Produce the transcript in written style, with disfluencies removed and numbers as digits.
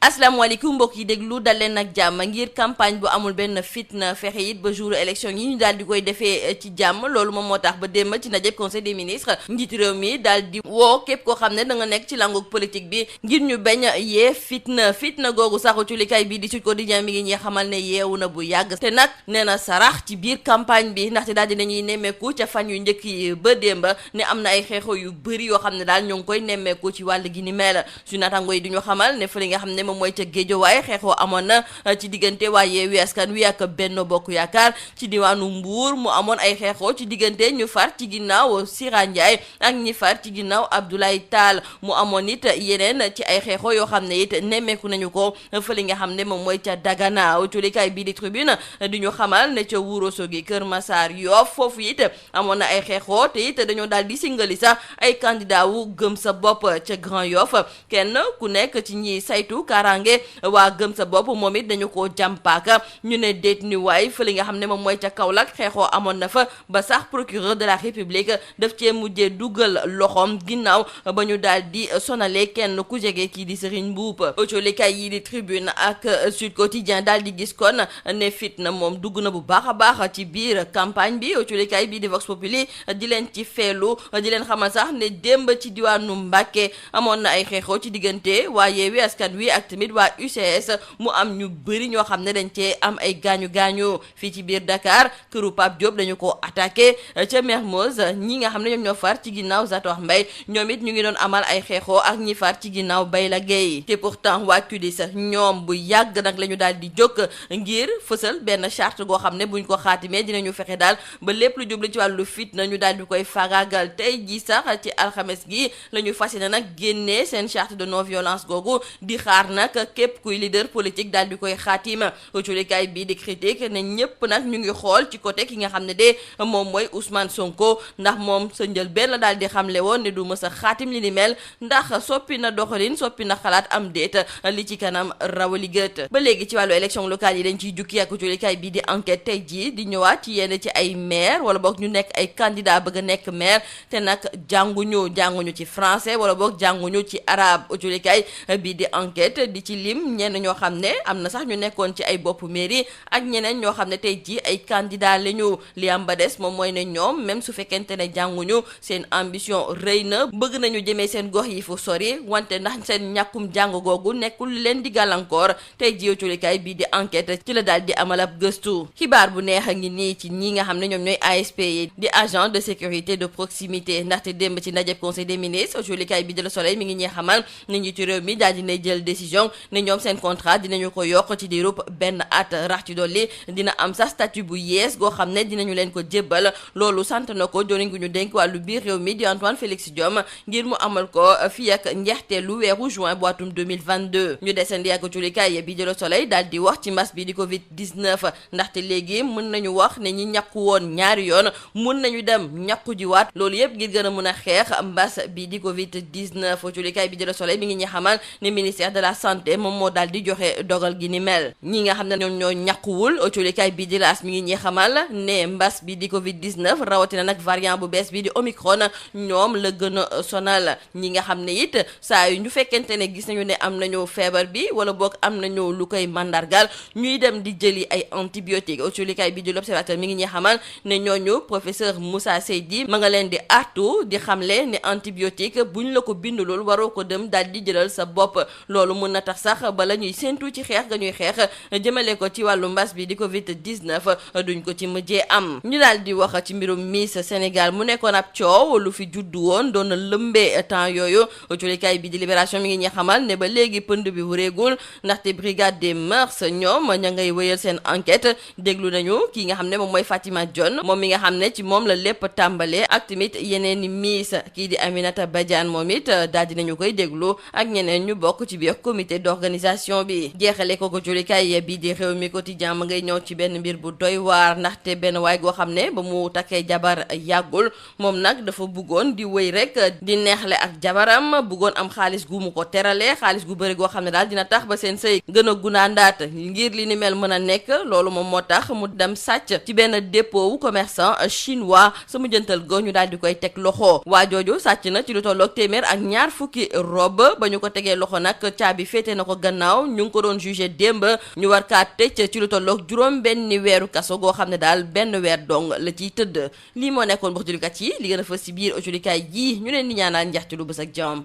asalaamaaleykum mbokk yi déglu dal leen ak jàmm ngir campagne bu amul benn fitna fexe it ba jour élection yi ñu daal di koy defee ci jàmm loolu moom moo tax ba démb ci ndajeb conseil des ministres njiitu réew mi daal di woo képp koo xam ne da nga nekk ci langu politique bi ngir ñu bañ a yee fitna googu saxu culikaay bii di Sud Quotidien mi ngi ñuy xamal ne yeewu na bu yàgg te nag nee na sarax ci biir campagne bi ndaxte daal di nañuy nemmeeku ca fan yu njëkk yi ba démb ne am na ay xeexoo yu bëri yoo xam ne daal ñoo ngi koy nemmeeku ci wàll gi ni mel su naataango yi duñu xamal ne fa li nga xam ne mooy ca Géejawaay xeexoo amoon na ci diggante waa Yewwi Askan Wi ak Benno Bokk Yaakaar ci diwaanu Mbuur mu amoon ay xeexoo ci diggante ñu far ci ginnaaw Sira Ndiaye ak ñi far ci ginnaaw Abdoulaye Tall mu amoon it yeneen ci ay xeexoo yoo xam ne it nemmeeku nañu ko fa li nga xam ne moom mooy ca Dagana culikaay bii di Tribune di ñu xamal ne ca Ourossogui Kër Massar Yoff foofu it amoon na ay xeexoo te it dañoo daal di singali sax ay candidat wu gëm sa bopp ca Grand Yoff kenn ku nekk ci ñi saytu kaaraange waa gëm sa bopp moom it dañu koo jàmpaaka ñu ne déet ni waay fa li nga xam ne moom mooy ca Kaolack xeexoo amoon na fa ba sax procureur de la République daf cee mujjee dugal loxoom ginnaaw ba ñu daal di sonale kenn ku jege kii di Serigne Mboup autolikaay yi di Tribune ak Sud Quotidien daal di gis kon ne fitna moom dugg na bu baax a baax ci biir campagne bi autolikaay bii di Vox Populi di leen ci feelu di leen xamal sax ne démb ci diwaanu Mbàkke amoon na ay xeexoo ci diggante waa Yewwi Askan Wi ak tamit waa UCS mu am ñu bëri ñoo xam ne dañ cee am ay gaañu fii ci biir Dakar këru Pape Diop dañu ko attaqué ca Mermoz ñi nga xam ne ñoom ñoo far ci ginnaaw Zator Mbaye ñoom it ñu ngi doon amal ay xeexoo ak ñi far ci ginnaaw Bayla Gueye te pourtant waa CUDIS ñoom bu yàgg nag la ñu daal di jóg ngir fësal benn charte goo xam ne buñ ko xaatimee dinañu fexe daal ba lépp lu jublu ci wàllu fitna ñu daal di koy fagaagal tey ji sax ci alxames gi la ñu fas yéene nag génnee seen charte de non violence googu di xaar nag képp kuy leader politique daal di koy xaatima culikaay bii di critique ne ñëpp nag ñu ngi xool ci côté ki nga xam ne de moom mooy Ousmane Sonko ndax moom sa njël benn la daal di xamle woon ne du mës a xaatim li ni mel ndax soppi na doxalin soppi na xalaat am déet li ci kanam rawali gët ba léegi ci wàllu élection locale yi dañ ciy jukki ak culikaay bii di enquête tey jii di ñëwaat ci yenn ci ay maire wala boog ñu nekk ay candidat bëgg a nekk maire te nag jànguñu ci français wala boog jànguñu ci arabe culikaay bii di enquête di ci lim ñenn ñoo xam ne am na sax ñu nekkoon ci ay boppu mairie ak ñeneen ñoo xam ne tey jii ay candidat lañu li am ba des moom mooy ne ñoom même su fekkente ne jànguñu seen ambition rëy na bëgg nañu jëmee seen gox yi fu sori wante ndax seen ñàkkum jàng googu nekkul leen di gàllankoor tey jii culikaay bii di enquête ci la daal di amal ab gëstu xibaar bu neex a ngi nii ci ñi nga xam ne ñoom ñooy ASP yi di agent de sécurité de proximité ndaxte démb ci ndajeb conseil des ministres culikaay bi di Le Soleil mi ngi ñuy xamal ne njiitu réew mi daal dinay jël décision ne ñoom seen contrat dinañu ko yokk ci diirub benn at rax ci dolli dina am sax statut bu yees goo xam ne dinañu leen ko jébbal loolu sant na ko joriñ gu ñu dénk wàllu biir réew mi di Antoine Félix Diome ngir mu amal ko fii ak njeexteelu weeru juin bu atum 2022 ñu desandi ak culikaay bi di Le Soleil daal di wax ci mbas bi di Covid 19 ndaxte léegi mën nañu wax ne ñi ñàkku woon ñaari yoon mën nañu dem ñàkku jiwaat loolu yëpp ngir gën a mën a xeex mbas bi di Covid 19 culikaay bi di Le Soleil mi ngi ñuy xamal ne ministère de la santé moom moo daal di joxe dogal gi ni mel ñi nga xam ne ñoom ñoo ñàkkuwul culikaay bi di L'As mi ngi ñuy xamal ne mbas bi di Covid 19 rawatina nag variant bu bees bi di Omicron ñoom la gën a sonal ñi nga xam ne it saa yu ñu fekkente ne gis nañu ne am nañu feebar bi wala boog am nañu lu koy mandargal ñuy dem di jëli ay antibiotiques culikaay bi di L'Observateur mi ngi ñuy xamal ne ñooñu professeur Moussa Seydi ma nga leen di artu di xamle ne antibiotique buñ la ko bindulul waroo ko dem daal di jëlal sa bopp loolu mën na tax sax bala ñuy séentu ci xeex ga ñuy xeex jëmale ko ci wàllu mbas bi di Covid 19 duñ ko ci mujjee am ñu daal di wax ci mbirum Miss Sénégal mu nekkoon ab coow lu fi juddu woon doon na lëmbee temps yooyu culikaay bi di Libération mi ngi ñuy xamal ne ba léegi pënd bi wureegul ndaxte brigade des mœurs ñoom ña ngay wéyal seen enquête déglu nañu kii nga xam ne moom mooy Fatima Dione moom mi nga xam ne ci moom la lépp tàmbalee ak tamit yeneen i Miss kii di Aminata Badiane moom it daal dinañu koy déglu ak ñeneen ñu bokk ci biir comité d'organisation bi jeexale ko culikaay bi di Rewmi Quotidien ma ngay ñëw ci benn mbir bu doy waar ndaxte benn waay goo xam ne ba mu takkee jabar yàggul moom nag dafa bëggoon di wéy rek di neexle ak jabaram bëggoon am xaalis gu mu ko terale xaalis gu bëri goo xam ne daal dina tax ba seen sëy gën a gunaandaat ngir li ni mel mën a nekk loolu moom moo tax mu dem sàcc ci benn dépôt wu commerçant chinois sama jëntal go ñu daal di koy teg loxo waa jooju sàcc na ci lu tolloog téeméer ak ñaar fukki robe ba ñu ko tegee loxo nag caabi féete na ko gannaaw ñu ngi ko doon jugé démb ñu war kaa tëj ci lu tolloog juróom benni weeru kaso goo xam ne daal benn weer dong la ciy tëdd lii moo nekkoon wax julikat yi li gën a fës ci biir autorité yi ñu leen di ñaanal njeexte lu bës ak jàmm